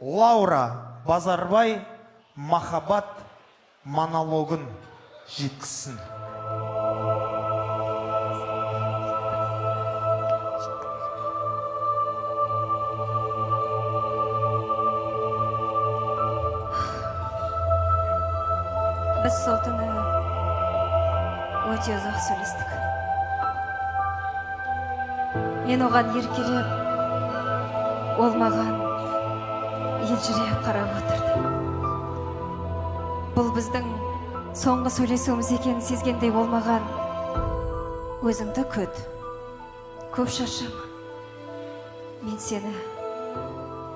Лаура Базарбай махаббат монологын жеткізсін. Біз сол түні өте ұзақ сөйлестік. Мен оған еркелеп, ол маған елжіреп қарап отырды. Бұл біздің соңғы сөйлесуіміз екенін сезгендей, ол маған: «Өзіңді күт, көп шаршама, мен сені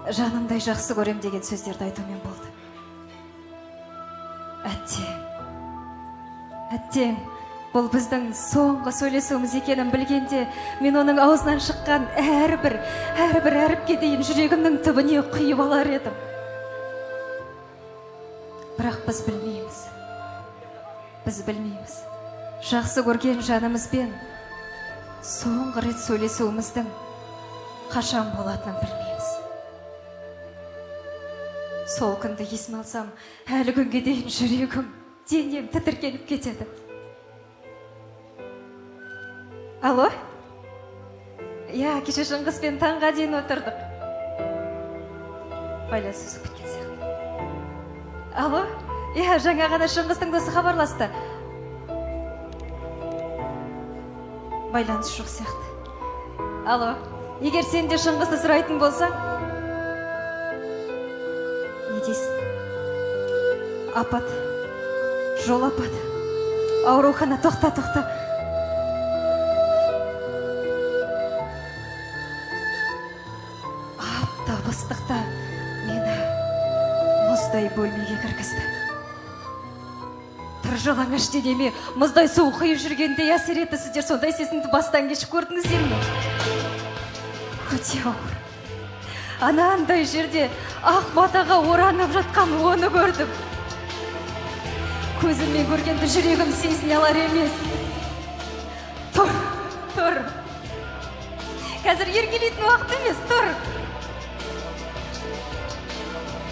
жанымдай жақсы көрем», — деген сөздерді айтумен болды. Әттең, әттең, бұл біздің соңғы сөйлесуіміз екенін білгенде, мен оның аузынан шыққан әрбір әріпке дейін жүрегімнің түбіне құйып алар едім. Бірақ біз білмейміз, біз білмейміз, жақсы көрген жанымызбен соңғы рет сөйлесуіміздің қашан болатынын білмейміз. Сол күнді есіме алсам, әлі күнге дейін жүрегім, денем тітіркеніп кетеді. Алло, иә, кеше Шыңғыспен таңға дейін отырдық. Байланыс үзіліп кеткен сияқты. Алло, иә, жаңа ғана Шыңғыстың досы хабарласты. Байланыс жоқ сияқты. Алло, егер сен де Шыңғысты сұрайтын болсаң, не дейсің? Апат, жол апат, аурухана. Тоқта, тоқта. Аптап ыстықта мені мұздай бөлмеге кіргізді. Тыр жалаңаш денеме мұздай су құйып жүргендей әсер етті. Сіздер сондай сезімді бастан кешіп көрдіңіздер ме? Өте ауыр. Анандай жерде ақ матаға оранып жатқан оны көрдім. Көзіммен көргенді жүрегім сезіне алар емес. Тұр, тұр, қазір еркелейтін уақыт емес. Тұр.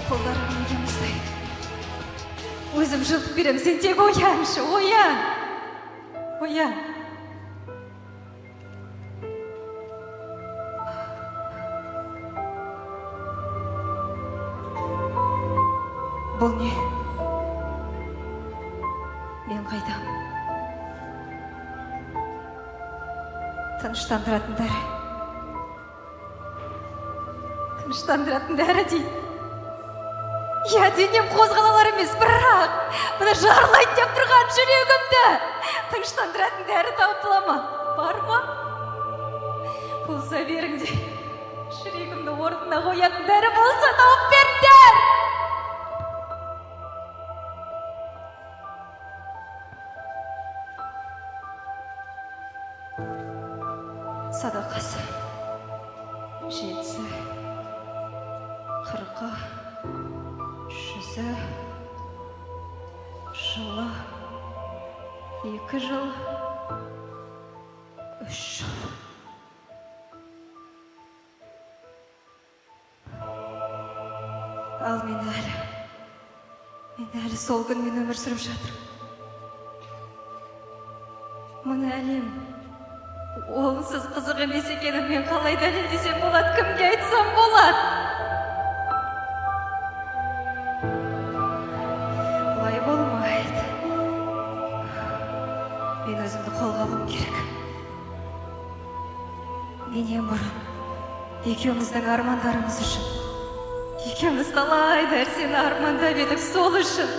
Қолдарым неге мұздай? Өзім жылытып беремін, сен тек ояншы, оян, оян. Бұл не? Мен қайдамын? Тыныштандыратын дәрі, тыныштандыратын дәрі дейді. Иә, денем қозғала алар емес, бірақ мына жарылайын деп тұрған жүрегімді тыныштандыратын дәрі табыла ма? Бар ма? Болса, беріңдер. Жүрегімді орнына қоятын дәрі болса, тауып беріңдер. Садақасы, жетісі, 40-ы, 100-і, жылы, 2 жыл, 3 жыл. Ал мен әлі сол күнмен өмір сүріп жатырмын. Мына әлем онсыз қызық емес екенін мен қалай дәлелдесем болады, кімге айтсам болады? Бұлай болмайды, мен өзімді қолға алуым керек. Менен бұрын екеуміздің армандарымыз үшін, екеуміз талай нәрсені армандап едік, сол үшін,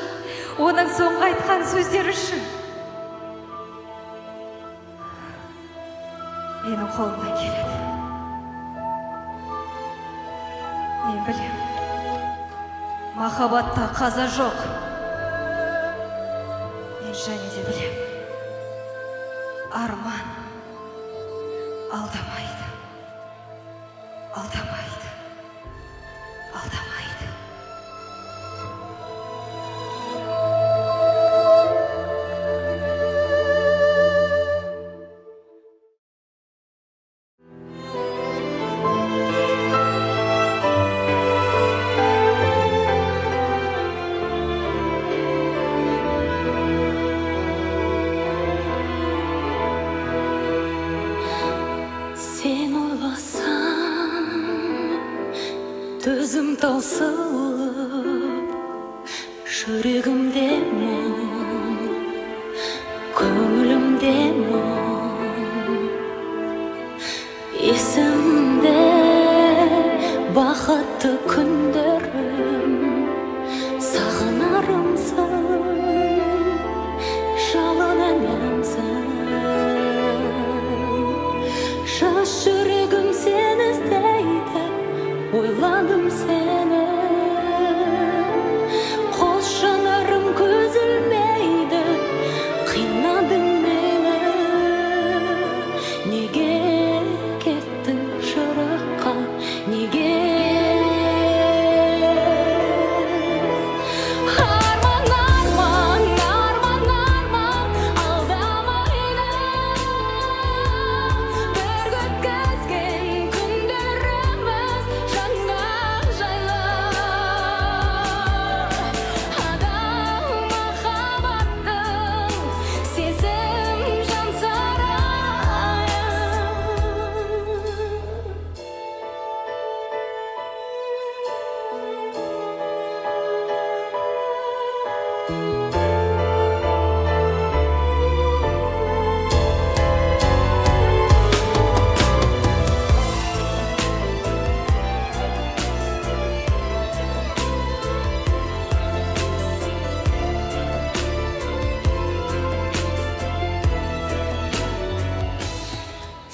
оның соңғы айтқан сөздері үшін. Менің қолымнан келеді, мен білем, махаббатта қаза жоқ. Мен және де білем, арман алдамайды, алдамайды, алдамайды. Төзім таусылып, жүрегімде мұң, көңілімде мұң. Есімде бақытты күндерім, сағынарымсың, жалын әнімсің. Жас жүрегім сені іздейді, ойладым сені. Қос жанарым көз ілмейді, қинадың мені. Неге кеттің жыраққа, неге? Арман, арман, арман, арман алдамайды. Бір өткізген күндеріміз жанға жайлы. Адал махаббаттың сезім жан сарайы.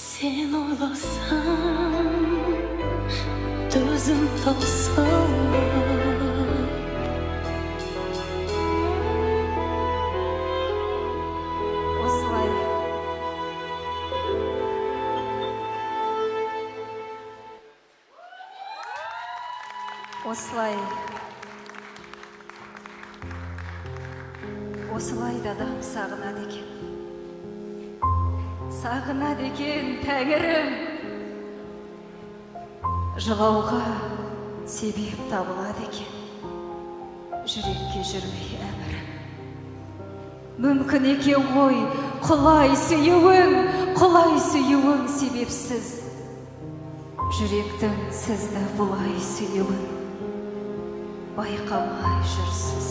Сен ойласам, төзім таусылып. Осылай, осылай, осылай да адам сағынады екен, сағынады екен. Тәңірім, жылауға себеп табылады екен жүрекке жүрмей әмірім. Мүмкін екен ғой құлай сүюің, құлай сүюің себепсіз, жүректің сізді бұлай сүюін байқамай жүрсіз.